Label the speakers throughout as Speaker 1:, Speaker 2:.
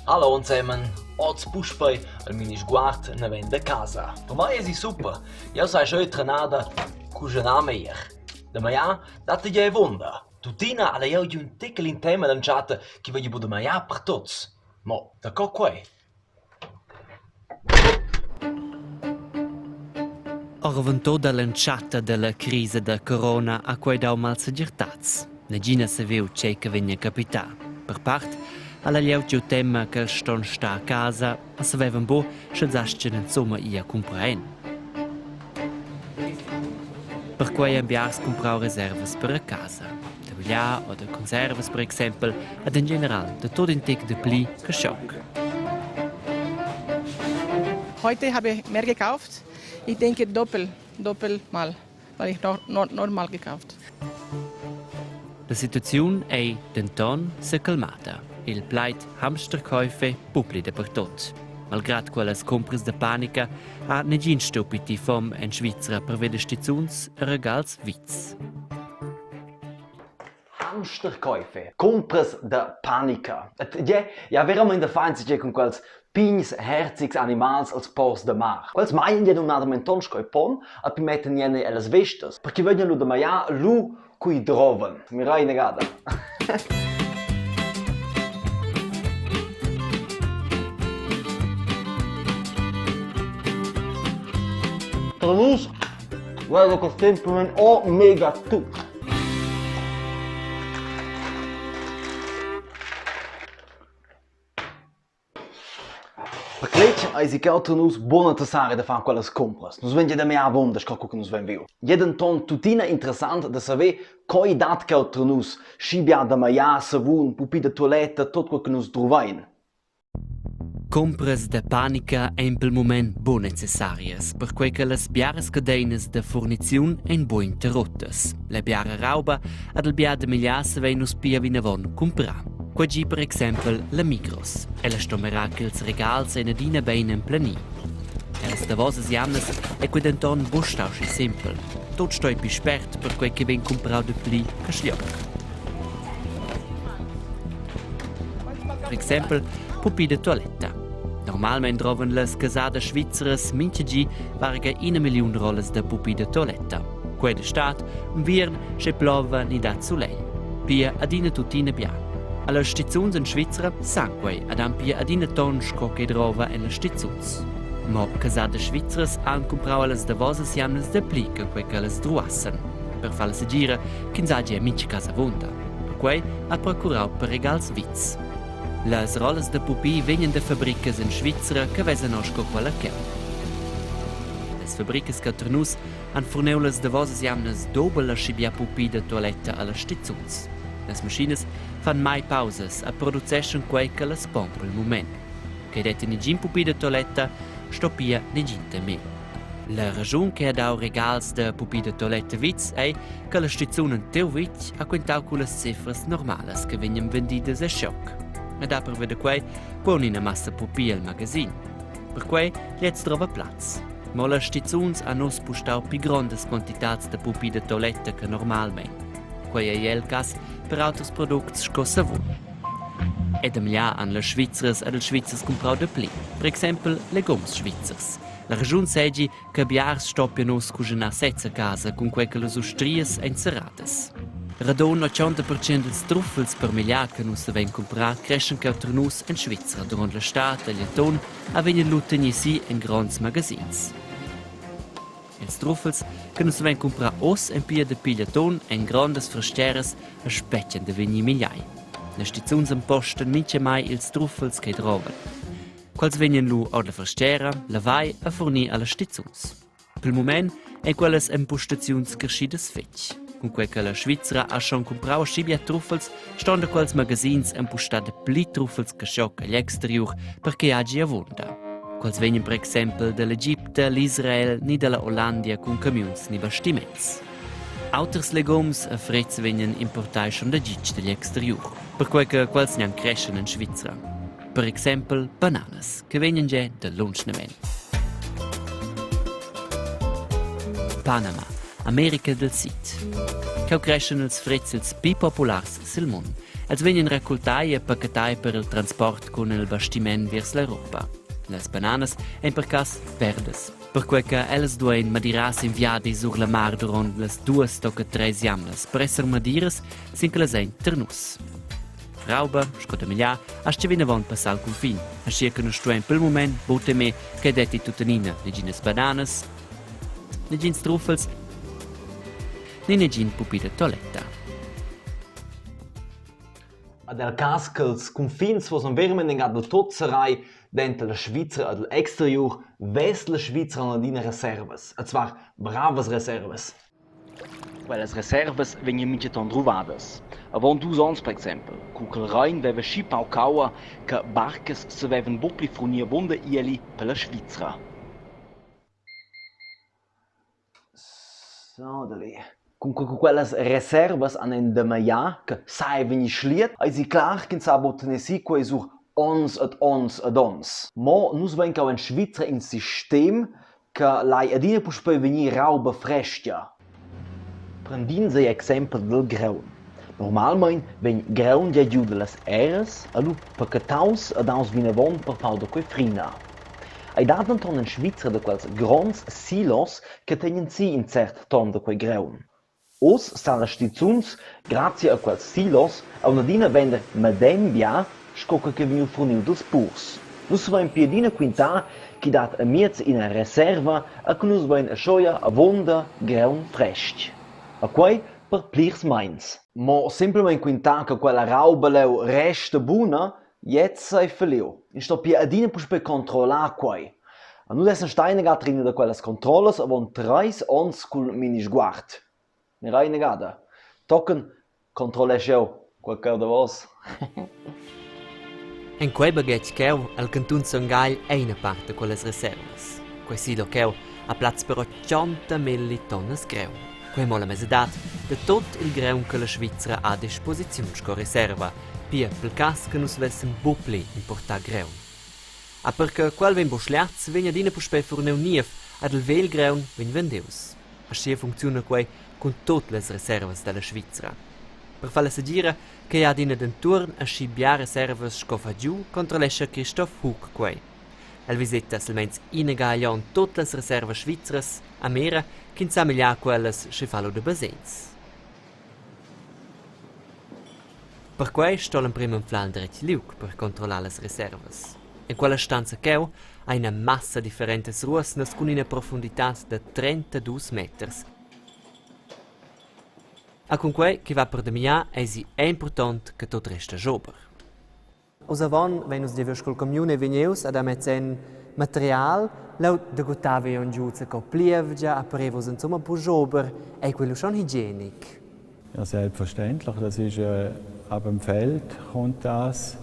Speaker 1: Hallo ensemen, oz puspei il Minisguard naven da casa. Per mei esi super, jeu sai scheu trenada cuschenar meglier. Da maiar dat ei avunda. Tuttina ha jeu giu in teckel in tema l'entschatta che vegli buca maiar per tuts. Mo daco quei?
Speaker 2: Oravontut dall'entschatta dalla crisa da corona ha quei dau malsegirtads. Negin ha saviu tgei che vegn a capitar. Per part ha la glieud giu tema ch'els ston star a casa e savevan buc sch'els astgan insumma ir a cumprar en. Perquei han biars cumprau reservas per a casa, da vegliar o da conservas per exempel ed en general da tut in tec dapli che schoc.
Speaker 3: Heute habe ich mehr gekauft. Ich denke doppel, doppel mal, weil ich noch normal gekauft.
Speaker 2: La situaziun ei denton secalmada. Il plaid Hamsterkäufe pupli dapertut. Malgrad quellas cumpras da panica ha negin stuiu pitir fom en Svizra pervia da stizuns e regals vits.
Speaker 1: Hamsterkäufe, cumpras da panica. Et je, ja verament da far insatgei cun quels pigns herzigs animals als ports da mar. Quels maien ja numnadamain ton sco i pon e pi mettan jene ellas vestas, perché vegnan lu da maiar lu cui drovan. Mira inagada. Tra nus, guarda che semplicemente omega 2. Per cletg eisi cheu tra nus buca necessari da far quellas cumpras. Nus vein gia da avunda sco cu che nus vein viu. Ei denton tuttina interessant da saver co ei dat cheu tra nus schi bia da magliar savun, pupi da tualetta, tut quei che nus druvein.
Speaker 2: Cumpras da panica ein pel mument buc necessarias, perquei che las biaras cadeinas da furniziun ein buc interruttas. La biara rauba ad il bia da miglias savein nus pia vinavon cumprar. Quei gi per exempel la Migros. Ella sto mirar ch'ils regals ein adina bein empleni. Ellas davosas jamnas ei quei denton buc stau schi sempel. Tut sto ei pli spert perquei che vegn cumprau dapli che schliok. Per exempel pupi da tualetta. Normalmein drovan las casadas svizras mintga gi varga ina milliun rollas da pupi da tualetta. Quei da stad, unviern, sche plova ni dat sulegl. Pia adina tuttina bia. Allas stizuns en Svizra san quei ad han pia adina ton sco che drova en las stizuns. Mo casadas svizras han cumprau allas davosas jamnas dapli che quei ch'ellas druassen. Per far la segira ch'ins hagi en mintga cas avunda. Perquei ha procurau per regals vits. Las rollas da pupi vegnan da fabricas en Svizra che vesan oz sco quella cheu. Las fabricas che nus han furneu las davosas jamnas dobel aschi bia pupi da tualetta allas stizuns. Las maschinas fan mai pausas e produceschan quei che las pon pel mument. Che detti negin pupi da tualetta, sto pia negin temer. La raschun che ha dau regals da pupi da toiletta vits ei che la stizun en tiu vitg ha quintau cullas cifras normalas che vegnan vendidas a schoc. Ed ha pervia da quei buc ina massa pupi el magasin. Perquei gliez drova plaz. Mo las stizuns han uss spustau pli grondas quantitads da pupi da toiletta che normalmein. Quei ei el cass per auters products sco savun. Ed amià han las Svizras ed ils Svizzers cumprau dapli, per exempel legums svizzers. La raschun seigi che biars stoppien uss cuschenar sez a casa cunquei che las ustrias ein serradas. Radon 80% dils truffels per migliar che nus savein cumprar creschan cheu tar nus en Svizra duront la stad egl atun e vegnan lu teni si en gronds magasins. Ils truffels che nus savein cumprar oz en pia dapi igl atun en grondas frastgeras e spetgan da vegnir migliai. Las stizuns empostan mintgamai ils truffels che drovan. Quels vegnan lu ord la frastgera, lavai e furnir allas stizuns. Pel mument ein quellas empustaziuns creschidas fetg. Cunquei che la Svizra ha schon cumprau aschi bia truffels, ston da quels magasins empustar dapli truffels che schoc agl exteriur per che hagi avunda. Quels vegnan per exempel dall'Egipta, l'Israel ni dalla Ollandia cun camiuns ni bastiments. Auters legums e frets vegnan importai schon da gitg dagl exteriur, perquei che quels gnanc creschan en Svizra. Per exempel bananas, che vegnan gia da lunsch naven. Panama, America del Sid. Cheu creschan ils frets ils pli populars sil mund. Els vegnan raccoltai e pachetai per il transport cun il bastiment viers l'Europa. Las bananas ein per cass verdas, perquei che ellas duein madirar sin viadi sur la mar duront las duas tocca treis jamnas per esser madiras sin che las ein ter nus. Rauba, sco da migliar, astga vinavon passar il cunfin, aschia che nus stuein pel mument buc temer che detti tuttenina neginas bananas, negins truffels ni negin pupi da toiletta.
Speaker 1: Ad el cas ch'els cunfins fussen veramein del tot serrai denter la Svizra ed l'exteriur, vess la Svizra adina reservas, e zwar bravas reservas. Quellas reservas vegnan mintgaton druvadas. Avon dus onns per exempel, cu ch'il Rein veva schi pauc aua che barcas savevan buc pli furnir avunda ieli per la Svizra. Cun quellas reservas han ein damaglià che sai vegnir schliet, eisi clar ch'ins sa buca tener si quei sur onns ed onns ed onns. Mo nus vein cheu en Svizra in sistem che lai adina puspei vegnir rauba frestga. Prendins igl exempel dil graun. Normalmein vegn graun gia giu dallas eras e lu pachetaus e daus vinavon per far da quei frina. Ei dat denton en Svizra da quels gronds silos che tegnan si in cert ton da quei graun. Oz san las stizuns grazia a quels silos aunc adina vender medem bia sco quei che vegniu furniu dils purs. Nus vein pia adina quintar ch'i dat amiez ina reserva e che nus vein aschia avunda graun frestg. E quei per plirs meins. Mo semplamein quintar che quella rauba leu resta buna, gliez ei falliu. Ins sto pia adina puspei controllar quei. A nus essan stai inaga ina da quellas controllas avon treis onns cul Minisguard. Mira inagada. Tochen controllesch jeu quei cheu davos.
Speaker 2: En quei baghetg cheu el cantun Sogn Gagl ei ina part da quellas reservas. Quei silo cheu ha plaz per 80 milli tonnas greun. Quei mo la mesadad da tot il greun che la Svizra ha a disposiziun sco reserva, pia pel cass che nus vessen buc pli importar greun. A per che quel vegn buc schliats, vegn adina puspei furneu niev ed il vegl greun vegn vendius. Aschia funcziuna quei cun tut las reservas dalla Svizra. Per far la segira ch'ei ha adina dentuorn aschi bia reservas sco fa giu, controllescha Christoph Hug quei. El viseta silmeins ina ga agl onn tut las reservas svizras a mira ch'ins sa megliar quellas sche fa lu da basegns. Perquei sto l'emprem anflar il dretg liug per controllar las reservas. En quella stanza cheu ha ina massa differentas ruosnas cun ina profunditad da 32 meters. A cunquei che va per demiar eisi impurtont che tut resta jober. Oz avon vein nus giu cul camiun e vegnius ad amez en material, leu daguttava ei giu zaco plievgia, a pareva insomma buc jober, ei quello schon higienic.
Speaker 4: Ja, selbstverständlich. Das ist ab dem Feld kommt das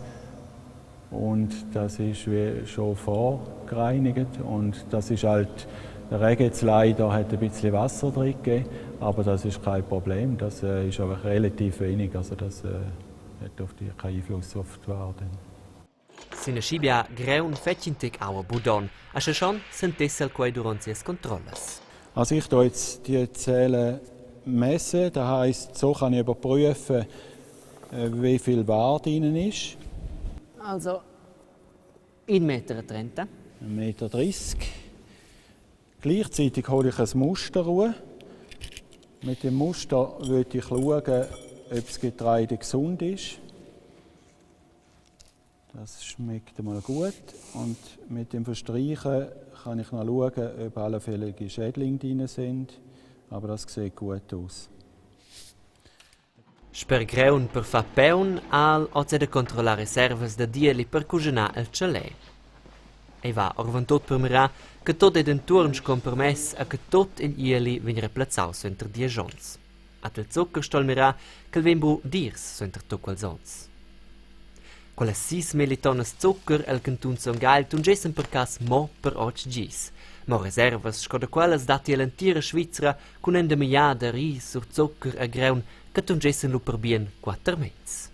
Speaker 4: und das ist wie schon vorgereinigt und das ist halt der Regen jetzt leider hat ein bisschen Wasser drin gegeben, aber das ist kein Problem. Das ist einfach relativ wenig, also das hat auf die keinen Einfluss auf die Ware.
Speaker 2: Sin aschi bia greun fetg in tec aua budon, aschia schon sentess el quei duront sias controllas.
Speaker 4: Also ich tue jetzt die Zählen messen, das heisst, so kann ich überprüfen, wie viel Ware drin ist.
Speaker 2: Also 1,30 Meter. 1,30
Speaker 4: Meter. Gleichzeitig hole ich ein Muster raus. Mit dem Muster würde ich schauen, ob das Getreide gesund ist. Das schmeckt einmal gut. Und mit dem Verstreichen kann ich noch schauen, ob allfällige Schädlinge drin sind. Aber das sieht gut aus.
Speaker 2: Sper greun per far paun ha'l oz era da controllar reservas da ieli per cuschinar el tschalè. Ei va oravontut per mirar che tut ei dentuorn scompermess e che tut igl ieli vegn remplazzaus suenter diesch onns. Ad il zuccher sto el mirar ch'el vegn buc dirs suenter tut quels onns. Quellas sis milli tonnas zuccher el cantun Sogn Gagl tungessen per cass mo per otg gis. Mo reservas sco da quellas datti ell'entira Svizra cun endamigliar da ris sur zuccher e greun che tungessen lu per bien quater meins.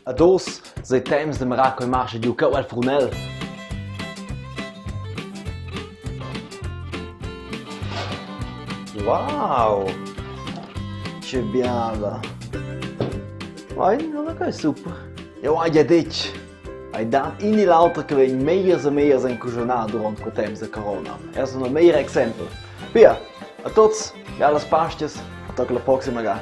Speaker 1: Ad oz sei temps da mirar quei marscha giu cheu el Frunel. Wow! Che biala. Vai, allora quai è super. Eu hai già detg, ei dat in ni l'auter che vegn megliers e megliers en cuschinà duront quei temps da corona. Er sun il meglier exempel. Pia, a tuts, bialas Pastas, a tocca la proxima ga.